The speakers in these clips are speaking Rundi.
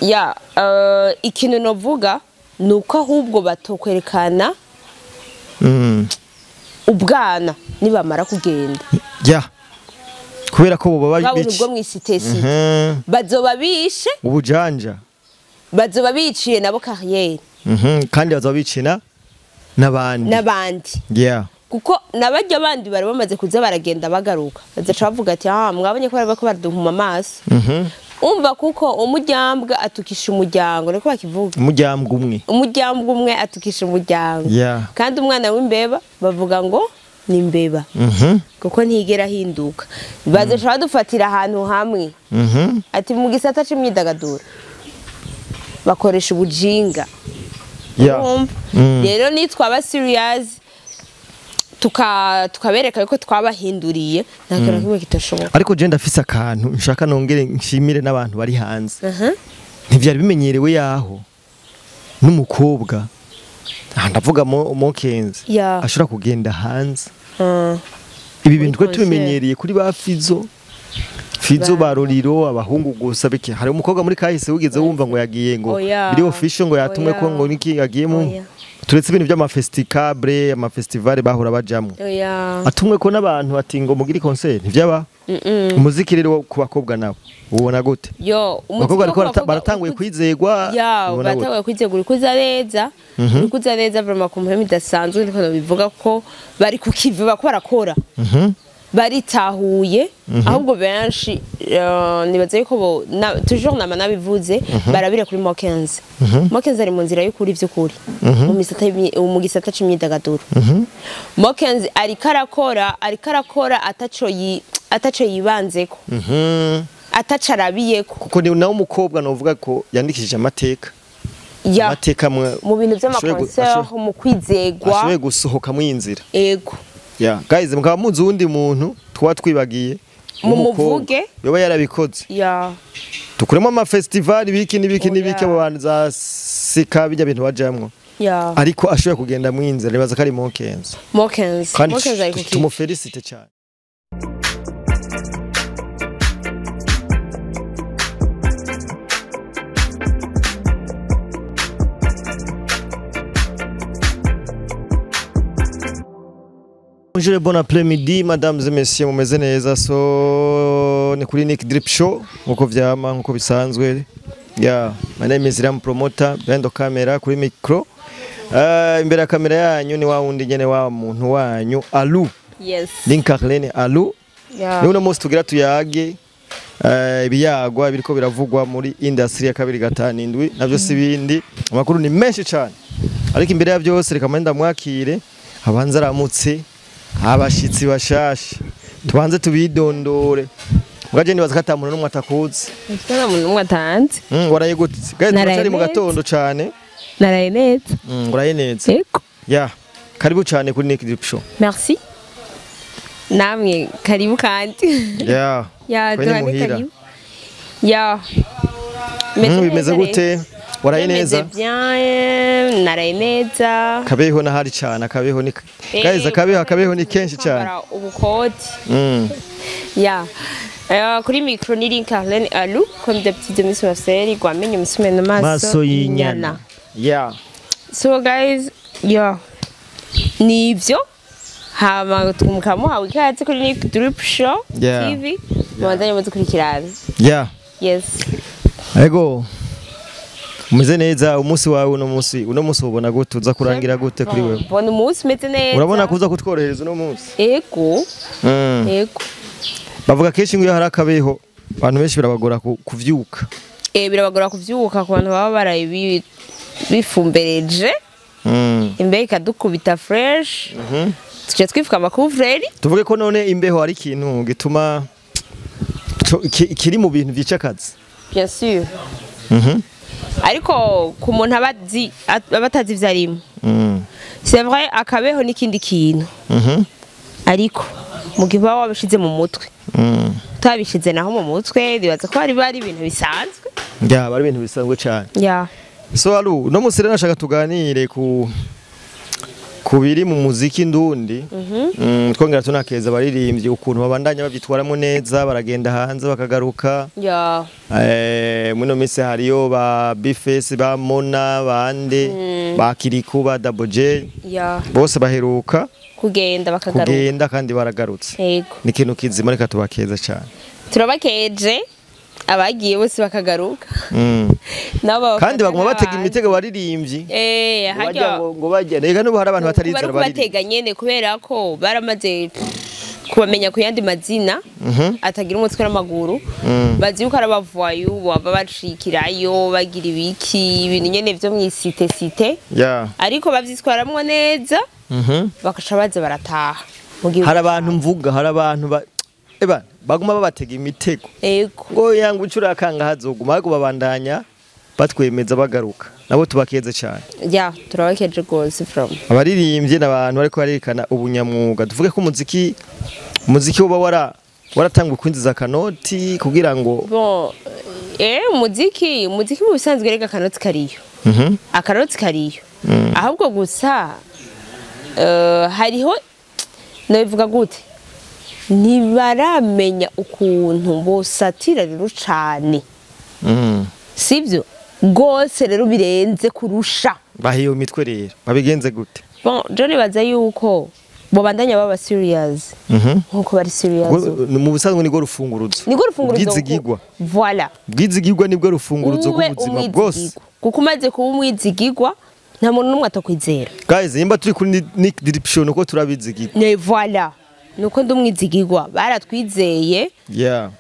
Ya, ikintu novuga ni uko ahubwo batokwerekana ubwana nibamara kugenda. Ya. Kubera ko boba bici. Ubwo mwisitesi. Bazoba bishe ubujanja. Bazoba biciye nabo carrière. Kandi bazoba bicina nabandi. Nabandi. Yeah. Kuko nabajya abandi bari bamaze kuza baragenda bagaruka. Bazaca bavuga ati ah mwabonye ko bari bako baraduhuma amaso. Umva kuko umujyambwa atukisha umujyango niko bakivuga. Umujyambwa umwe. Umujyambwa umwe atukisha umujyango. Yeah. Kandi umwana w'imbeba bavuga ngo ni imbeba. Kuko ntigera hinduka. Bazaca badufatira ahantu hamwe. Ati mu gisata c'imyidagaduro bakoresha ubujinga. Yeah. Rero nitwaba serious tukabereka yuko twabahinduriye nta kintu kimwe kitashoboka. Ariko je ndafise akantu nshaka nongere nshimire n'abantu bari hanze. Ntivyari bimenyerewe yaho n'umukobwa ndavuga Mokenzi ashobora kugenda hanze. Ibi bintu twe tubimenyereye kuri ba Fizo Fizo baroriro abahungu gusa bike. Hari umukobwa muri kahise wigeze wumva ngo yagiye ngo biri official ngo yatumwe ko ngo niki yagiyemo. Turetse ibintu by'amafesticable amafestival bahora bajamwo. Atumwe ko n'abantu bati ngo mugiri concert ntivyaba. Umuziki rero ku bakobwa nabo ubona gute? Yo, umuziki ariko baratanguye kwizegwa. Ya, baratanguye kwizegwa ikuza neza. Ikuza neza vraiment ku mpemu idasanzwe niko bivuga ko bari kukiva bako barakora. Baritahuye ahubwo benshi nibaze yuko toujours nama nabivuze barabira kuri Mokenzi. Mokenzi ari mu nzira y'ukuri vy'ukuri mu gisata c'imyidagaduro. Mokenzi ariko arakora ataco yibanzeko. Ataco arabiyeko. Kuko ni nawe umukobwa novuga ko yandikishije amateka. Amateka mu bintu vy'amaconcert mu kwizegwa. Ashoboye gusohoka mu inzira. Ego. Yeah, guys, mukaba muzi undi muntu twa twibagiye mumuvuge yoba yarabikoze. Yeah. Tukuremo ama festival biki nibiki nibiki abo bantu za sika bijya bintu bajamwo. Yeah. Ariko ashoboye kugenda mu inzira nibaza ko ari Mokenzi. Mokenzi. Mokenzi ari kuki. Tumufelicite cyane. Bonjour, bon après-midi, mesdames et messieurs, mumeze neza. So ni kuri Nick Drip Show nkuko vyama nkuko bisanzwe. Yeah, my name is Ram Promoter, behind camera kuri micro. Imbere ya kamera yanyu ni wa wundi nyene wa muntu wanyu Alu. Yes. Link Arlene Alu. Yeah. Ni uno munsi tugira tuyage ibiyagwa biriko biravugwa muri industry ya 257 navyo si bindi. Amakuru ni menshi cyane. Ariko imbere ya byose reka menda mwakire abanza aramutse abashitsi bashasha tubanze tubidondore. Mugaje nibaza ko ata muntu numwe atakuzi. Ata muntu numwe atanze. Waraye gute? Gaye turacari mu gatondo cyane. Naraye neza. Uraye neza. Yego. Yeah. Karibu cyane kuri Nick Drip Show. Merci. Namwe karibu kandi. Yeah. Yeah, duhane karibu. Yeah. Bimeze gute? Waraye neza. Bien, naraye neza. Kabeho nahari cyane, akabeho ni guys, akabeho ni kenshi cyane. Ubukoti. Yeah. Kuri micro ni Link Arlene Alu, comme d'habitude Miss Marcel, gwamenye musumena maso y'inyana. Yeah. So guys, yeah. Nivyo hama tumukamuha ikaze kuri Nick Drip Show TV. Mwandanye mudukurikirana. Yeah. Yes. Ego. Umeze neza umunsi wawe uno munsi ubona gute uza kurangira gute kuri wewe? Bona umunsi umeze neza. Urabona kuza kutworohereza uno munsi? Ego. Ego. Bavuga kenshi ngo iyo hari akabeho abantu benshi birabagora kuvyuka. Birabagora kuvyuka ku bantu baba baraye bifumbereje. Imbeho ikadukubita fresh. Tuje twifuka amakuvureri. Tuvuge ko none imbeho ari ikintu gituma kiri mu bintu vyica akazi. Bien sûr. Ariko ku muntu abazi abatazi ivyarimo. C'est vrai akabeho n'ikindi kintu. Ariko mu gihe baba wabishize mu mutwe. Utabishize naho mu mutwe bibaza ko ari ibintu bisanzwe. Yeah, bari ibintu bisanzwe cyane. Yeah. So Alu, no munsi rero nashaka tuganire ku Kubiri mu muziki ndundi, twongera tunakeza abaririmbyi ukuntu babandanya bavyitwaramo neza, baragenda hanze bakagaruka. Ya. Muno minsi hariyo ba Bface, ba Mona, bande, ba Kiriku, ba Double J. Ya. Bose baheruka kugenda bakagaruka. Kugenda kandi baragarutse. Yego. Ni ikintu kizima, reka tubakeza cyane. Turabakeje abagiye bose bakagaruka. Nabo kandi baguma batega imitego baririmbyi. Hajya ngo bajya rega n'ubu hari abantu batarizera baririmbyi. Batega nyene kubera ko baramaze kubamenya ku yandi mazina atagira umutwe n'amaguru. Bazi yuko arabavayo baba bacikirayo bagira ibiki ibintu nyene vyo mwisite site. Ariko bavyitwaramwo neza. Bakaca baza barataha. Hari abantu mvuga, hari abantu eba baguma babatega imitego. Ego. Ngo yanga ucura kanga hazoguma ariko babandanya batwemeza bagaruka. Nabo tubakeze cyane. Ya, turabakeje gose from. Abaririmbye n'abantu ariko barerekana ubunyamwuga. Tuvuge ko umuziki uba waratangwe kwinjiza kanoti kugira ngo bon umuziki mu bisanzwe rega kanoti kariyo. Akanoti kariyo. Ahubwo gusa hariho nabivuga gute? Ntibaramenya ukuntu bosatira rero cyane. Sivyo gose rero birenze kurusha. Bahiyo mitwe rero babigenze gute? Bon, je nibaza yuko bobandanya baba serious. Nkuko bari serious. Mu busanzwe niko rufunguruzo. Niko rufunguruzo. Bwizigirwa. Voilà. Bwizigirwa nibwo rufunguruzo rw'ubuzima bwose. Kuko umaze kuba umwizigirwa nta muntu n'umwe atakwizera. Guys, nimba turi kuri Nick Drip Show nuko turabizigirwa. Ne voilà. Nuko ndumwizigirwa baratwizeye. Yeah.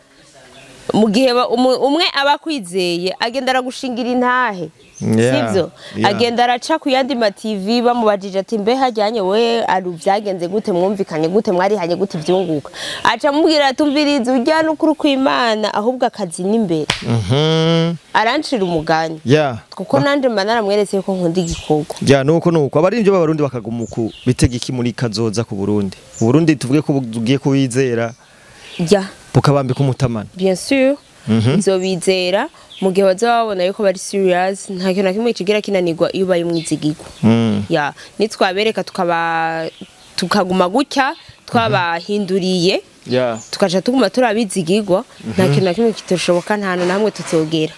Mu gihe umwe abakwizeye agenda aragushingira intahe. Sivyo? Agenda araca ku yandi ma TV bamubajije ati mbe hajyanye we ari byagenze gute, mwumvikanye gute, mwarihanye gute byunguka. Aca mubwira atumviriza ujya n'ukuri kw'Imana ahubwo akazi n'imbere. Arancira umugani. Kuko nanje mba naramweretse ko nkunda igikorwa. Ya nuko abaririmbyi b'abarundi bakaguma ku bitega iki muri kazoza ku Burundi. Uburundi tuvuge ko bugiye kubizera. Ya. Bukabambika umutamana. Bien sûr. Nzobizera mu gihe bazababona yuko bari serious, nta kintu na kimwe kigira kinanirwa iyo baye umwizigirwa. Ya, nitwabereka tukaguma gutya twabahinduriye. Tukaja tuguma turabizigirwa, nta kintu na kimwe kitoshoboka, nta hantu namwe tutogera.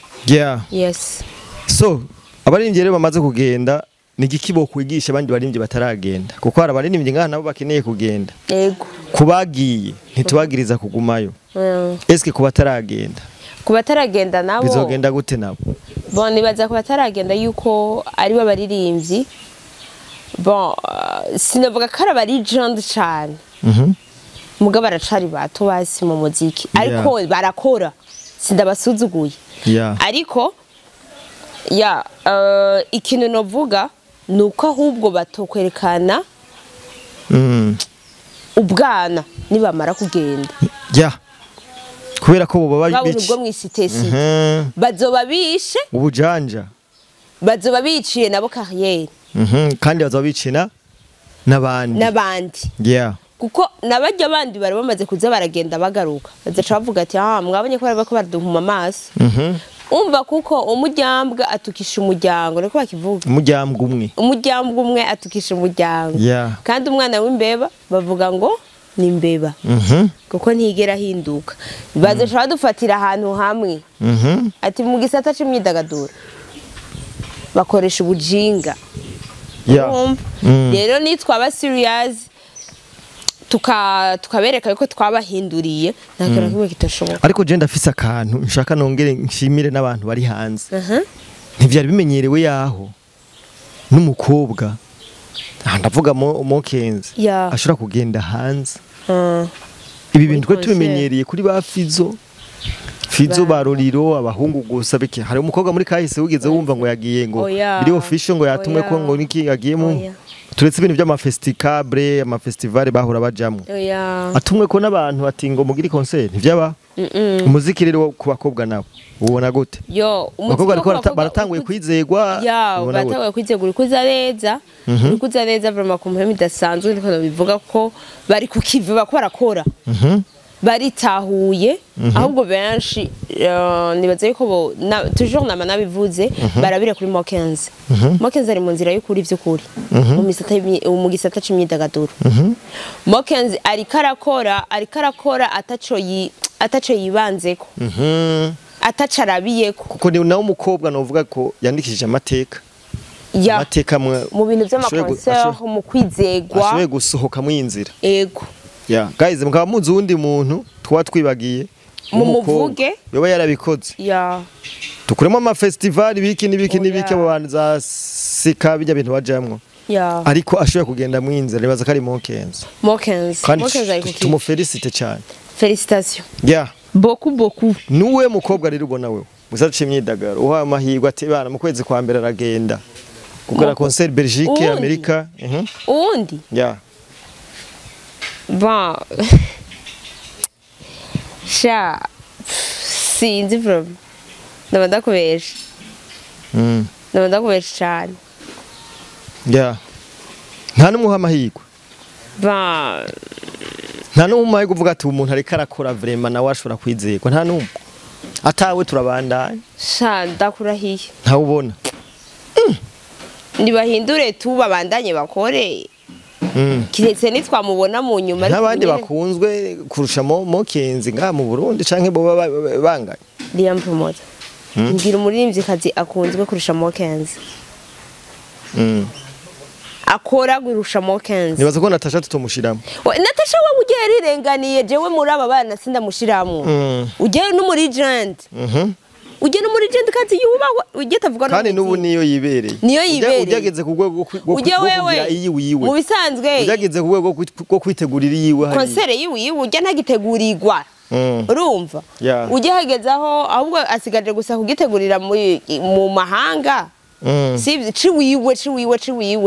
Yes. So, abaririmbyi rero bamaze kugenda ni igiki bo kwigisha abandi baririmbyi bataragenda, kuko hari abaririmbyi ngaha nabo bakeneye kugenda. Yego. Kubagiye ntitubagiriza kugumayo. Eske kubataragenda? Kubataragenda nabo bizogenda gute nabo? Bon, nibaza kubataragenda yuko ari bo baririmbyi. Bon, sinavuga ko ari abarigend cyane. Muga baracari bato basi mu muziki. Ariko barakora. Sindabasuzuguye. Ariko ya ikintu novuga nuko ahubwo batokwerekana ubwana nibamara kugenda. Kubera ko boba bice ubwo mwisitesi bazoba bishe ubujanja, bazoba biciye nabo carrière. Kandi bazoba bicina n'abandi. Kuko nabajya abandi bari bamaze kuza baragenda bagaruka bazaca bavuga ati ah mwabonye ko bariko baraduhuma amaso. Umva kuko umujyambwa atukisha umuryango, niko bakivuga. Umujyambwa umwe atukisha umuryango. Kandi umwana w'imbeba bavuga ngo ni imbeba. Kuko ntigera hinduka. Bazaca badufatira ahantu hamwe. Ati mu gisata c'imyidagaduro bakoresha ubujinga. Rero nitwaba serious tukabereka yuko twabahinduriye, nta kintu kimwe kitashoboka. Ariko je ndafise akantu nshaka nongere nshimire n'abantu bari hanze. Ntivyari bimenyerewe yaho n'umukobwa, ndavuga Mokenzi, ashobora kugenda hanze. Ibi bintu twe tubimenyereye kuri ba Fizo baroriro abahungu gusa bike. Hari umukobwa muri kahise wigeze wumva ngo yagiye ngo biri official ngo yatumwe ko ngo niki yagiye mu turetse ibintu by'amafesticable, amafestival bahora bajamwo. Atumwe ko n'abantu ati ngo mugiri concert ntivyaba. Umuziki rero ku bakobwa nabo ubona gute? Yo, umuziki ariko baratanguye kwizegwa. Baratanguye kwizegwa, urikuza neza. Urikuza neza vraiment ku mpemu idasanzwe, niko bivuga ko bari kukiva bako barakora. Baritahuye ahubwo benshi nibaza yuko toujours nama nabivuze barabire kuri Mokenzi. Mokenzi ari mu nzira y'ukuri vy'ukuri mu gisata c'imyidagaduro. Mokenzi ariko arakora ataco yibanzeko, ataco arabiyeko, kuko ni nawe umukobwa novuga ko yandikishije amateka amateka mu bintu vy'amaconcert, mu kwizegwa, ashoboye gusohoka mu inzira. Ego. Yeah, guys, mukaba muzi uwundi muntu twa twibagiye mumuvuge yoba yarabikoze. Yeah. Tukuremo ama festival biki nibiki nibiki abo bantu za sika bijya bintu bajamwo. Yeah. Ariko ashoboye kugenda mu inzira nibaza ko ari Mokenzi. Mokenzi. Mokenzi ari kuki. Tumufelicite cyane. Félicitations. Yeah. Beaucoup beaucoup. Nuwe mukobwa rero ubona wewe. Musace imyidagaro uha amahirwe ati bana mu kwezi kwa mbere aragenda gukora concert Belgique, Amerika. Undi. Yeah. Bon. Sha sinzi problem. Ndabakubesha. Ndabakubesha cyane. Yeah. Nta numuha amahirwe. Bon. Nta numuha kuvuga ati umuntu ariko arakora vraiment nawe ashobora kwizerwa, nta numwe. Atawe turabandanye. Sha ndakurahiye. Nta ubona. Nibahindure tu babandanye bakore. Kiretse nitwamubona mu nyuma n'abandi bakunzwe kurusha Mokenzi nga mu Burundi canke bo banganye. Liam Promoter. Ngira umuririmvyikazi akunzwe kurusha Mokenzi. Akora kurusha Mokenzi. Nibaza ko Natasha tutomushiramo. Natasha we ugiye rirenganiye jewe muri aba bana sindamushiramo. Ugiye no muri legend. Ujye no muri legend kazi yubahwa ujye tavuga no kandi nubu niyo yibereye. Niyo yibereye. Ujyageze ku rwego rwo kugira iyi wiwe. Mu bisanzwe ujyageze ku rwego rwo kwitegurira iyiwe hari. Concert yiwe ujye ntagitegurirwa. Urumva? Ujye hagezaho ahubwo asigaje gusa kugitegurira mu mahanga. Sivyo ciwiwe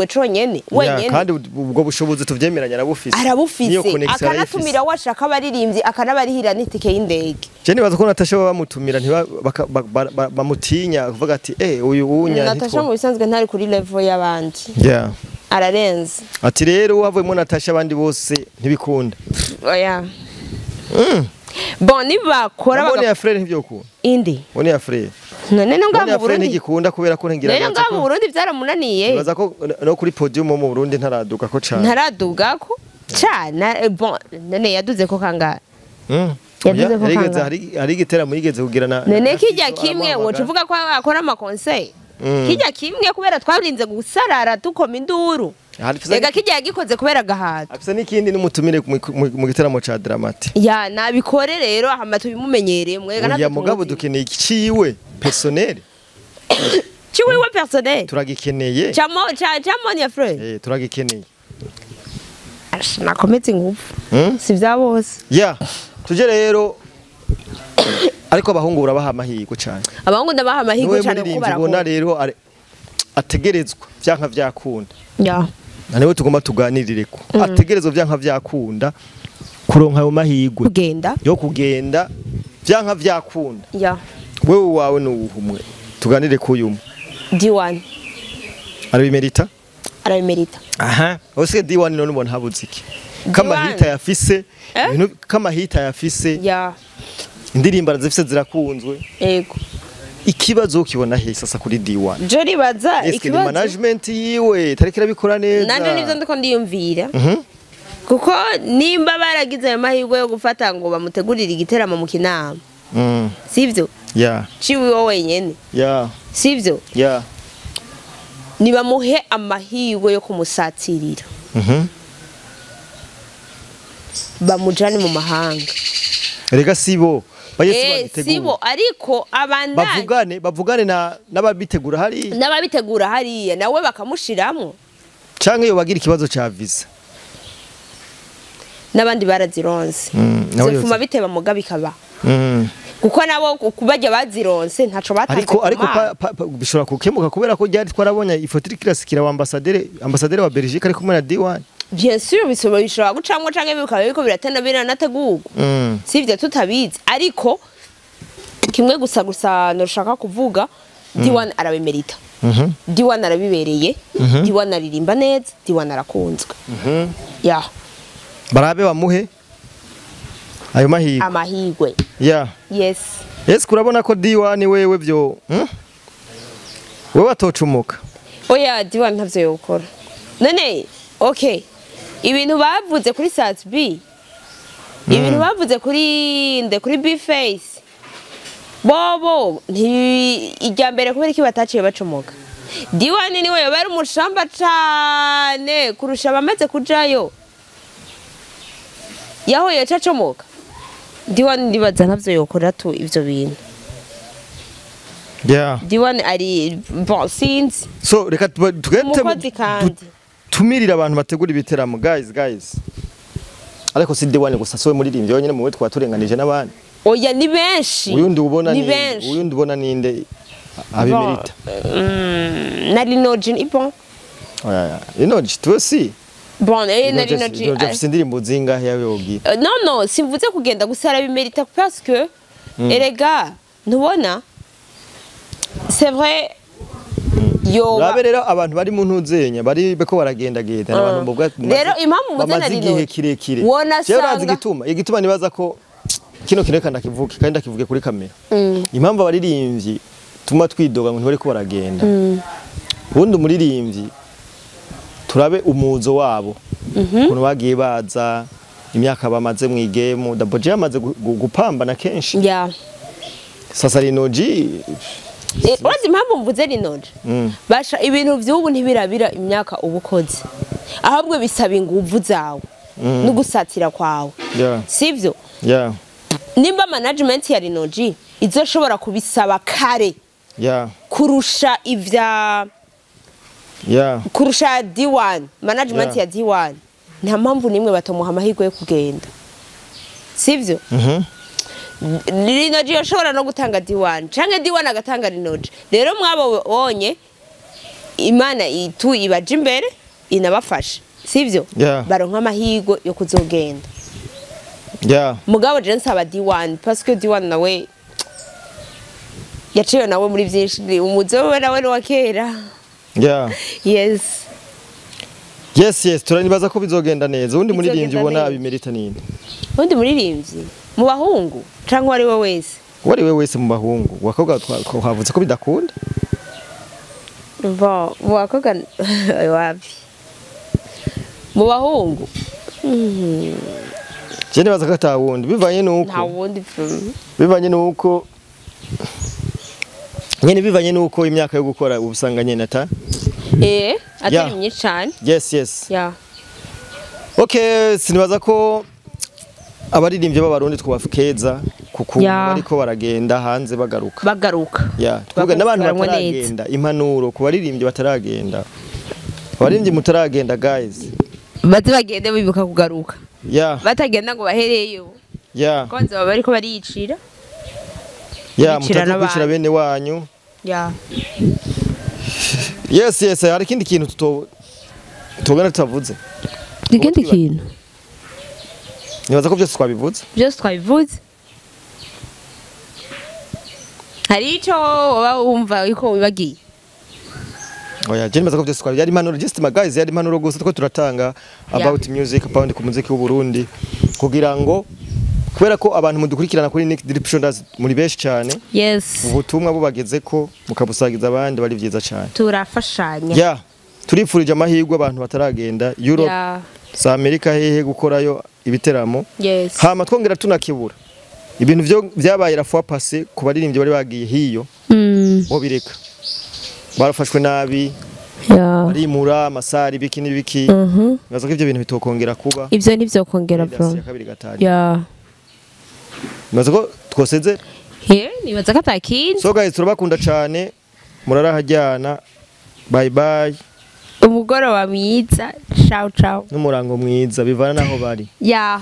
conyene wenyene. Kandi ubwo bushobozi tuvyemeranya arabufise. Arabufise. Akanatumira washaka abaririmbyi akanabarihira n'itike y'indege. Je nibaza ko Natasha bamutumira bamutinya kuvuga ati uyu unya Natasha mu bisanzwe ntari kuri level y'abandi. Yeah. Ararenze. Ati rero havuyemo Natasha abandi bose ntibikunda. Oya. Bon nibakora baga Mbone ya frere ntivyokunda. Indi. Mbone ya frere. None no ngaha mu Burundi ntigikunda kubera ko ngira none ngaha mu Burundi byaramunaniye. Nibaza ko no kuri podium mu Burundi ntaraduga ko cyane. Ntaraduga ko cyane bon none yaduze ko kangahe. Yaduze ko kangahe. Hari igiteramo yigeze kugira na none kijya kimwe woca uvuga ko akora ama conseil. Kijya kimwe kubera twarinze gusarara tukoma induru. Ega kijya yagikoze kubera gahato. Afise n'ikindi n'umutumire mu giteramo ca Dramati. Ya nabikore rero hama tubimumenyereye mwega natwe. Ya mugabo dukeneye iciwe personnel. Ciwe personnel. Turagikeneye. Chamo chamo ni frère. Turagikeneye. Nakometse ingufu. Si vya bose. Ya tuje rero ariko abahungu urabaha amahirwe cyane. Abahungu ndabaha amahirwe cyane kuko barakora. Rero ategerezwa vyanka vyakunda. Ya. Nawe tugomba tuganirire ko ategerezwa vyanka vyakunda kuronka ayo mahirwe kugenda yo kugenda vyanka vyakunda. Ya. Wewe wawe nuwuhumwe tuganire ku yumwe. D1 arabimerita? Arabimerita. Aha. Ose D1 none ubona habuze iki? Kama hita yafise ibintu kama hita yafise. Ya. Indirimbo arazifise zirakunzwe. Yego. Ikibazo ukibona he sasa kuri D1? Je ribaza ikibazo management yiwe tariki irabikora neza. Nanje nivyo ndiko ndiyumvira. Kuko nimba baragize ayo mahirwe yo gufata ngo bamutegurire igiteramo mu kinama. Sivyo? Yeah. Ciwe wenyene. Yeah. Sivyo? Yeah. Nibamuhe amahirwe yo kumusatirira. Bamujane mu mahanga. Rega sibo. Sibo ariko abandanye bavugane na n'ababitegura hari n'ababitegura hariya nawe bakamushiramo canke yo bagira ikibazo ca visa n'abandi barazironse zofuma biteba mugabe ikaba kuko nabo kubajya bazironse ntaco batanze ariko bishobora kukemuka kubera ko ryari twarabonye ifoto iri kirasikira wa ambassadeur wa Belgique ari kumwe na D1. Bien sûr bishobora gucamwo canke bikaba biko biratena biranategurwa. Sivyo tutabizi ariko kimwe gusa noshaka kuvuga D1 arabimerita. D1 arabibereye, D1 aririmba neza, D1 arakunzwe. Ya. Barabe bamuhe Ayo mahirwe. Amahirwe. Yeah. Yes. Yes, kurabona ko D1 wewe byo wewe atocumuka. Oya D1 ntavyo yokora. None okay. Ibintu bavuze kuri Sat B. Ibintu bavuze kuri nde kuri B Face. Bobo ijya mbere kubera iki bataciye bacomoka. D1 niwe yabari umushamba cyane kurusha abamaze kujayo. Yaho yacacomoka. D1 ndibaza ntavyo yokora tu ivyo bintu. Yeah. D1 ari bon since. So reka tugete tumirira abantu bategura ibiteramo guys. Ariko si D1 gusa sowe muri rimvyo nyene muwe twaturenganije n'abandi. Oya ni benshi. Uyundi ubona ni uyundi ubona ninde abimerita. Na Linoji ni bon. Oya Linoji tu aussi. Bon na Linoji. Linoji afise indirimbo zingahe yawe wogira? Non simvuze kugenda gusa arabimerita parce que erega ntubona c'est vrai yo raberera abantu bari mu ntuzenya bari beko baragenda genda abantu mbobwa rero impamvu mvuze na Linoji kirekire. Wona igituma igituma nibaza ko kino kintu kandi akivuke kandi akivuge kuri kamera. Impamvu abaririmbyi tuma twidoga ngo ntibari ko baragenda. Ubundi umuririmbyi turabe umuzo wabo. Ukuntu bagiye baza imyaka bamaze mu igemu Double J amaze gupambana kenshi. Yeah. Sasa Linoji urazi impamvu mvuze Linoji? Basha ibintu vy'ubu ntibirabira imyaka ubukoze. Ahubwo bisaba inguvu zawe no gusatira kwawe. Sivyo? Yeah. Nimba management ya Linoji izoshobora kubisaba kare. Yeah. Kurusha ivya kurusha D1, management ya D1. Nta mpamvu nimwe batomuha amahirwe yo kugenda. Sivyo? Linoji yoshobora no gutanga D1, canke D1 agatanga Linoji. Rero mwabonye Imana itu ibaje imbere inabafasha. Sivyo? Baronka amahirwe yo kuzogenda. Yeah. Mugabo je nsaba D1 parce que D1 nawe yaciye nawe muri byinshi umuzo we nawe wa kera. Yeah. Yes. Yes, turanibaza ko bizogenda neza. Undi muririmbyi ubona abimerita ninde? Undi muririmbyi mu bahungu canke ari we wese? Wari we wese mu bahungu. Wakobwa twavuze ko bidakunda. Bon, wakobwa wapi? Mu bahungu. Je nibaza ko atawundi bivanye nuko. Nta wundi. Bivanye nuko nyene bivanye nuko imyaka yo gukora ubusanga nyene ata. Atari myinshi cyane. Yes. Yeah. Okay, sinibaza ko abaririmbye b'abarundi twabafukeza kuko bariko baragenda hanze bagaruka. Yeah, twibuka n'abantu bataragenda impanuro ku baririmbye bataragenda. Abaririmbye mutaragenda guys. Baze bagende bibuka kugaruka. Yeah. Batagenda ngo bahereyo. Yeah. Kwanza baba bariko baricira. Yeah, mutaze kwicira bene wanyu. Yeah. Yes, hari ikindi kintu tugana tutavuze. Ikindi kintu. Nibaza ko byose twabivuze. Byose twabivuze. Hari ico wumva yuko wibagiye. Oya, je nibaza ko byose twabivuze. Yari impanuro just my guys, yari impanuro gusa two turatanga about music, about ku muziki w'u Burundi kugira ngo kubera ko abantu mudukurikirana kuri Nick Drip Show muri benshi cyane. Yes. Ubutumwa bubageze ko mukabusagiza abandi bari byiza cyane. Turafashanya. Yeah. Turifurije amahirwe abantu bataragenda Europe, za Amerika hehe gukorayo ibiteramo. Yes. Hama twongera tunakibura. Ibintu byo byabaye la fois passée ku baririmbyi bari bagiye hiyo. Bo bireka. Barafashwe nabi. Yeah. Barimura amasari biki nibiki. Baza ko ivyo bintu bitokongera kuba. Ivyo ntivyokongera bro. Yeah. Nibaza ko twoseze. Nibaza ko atakindi. So guys turabakunda cyane. Murarahajyana. Bye bye. Umugoroba mwiza. Ciao ciao. N'umurango mwiza bivana naho bari. Yeah.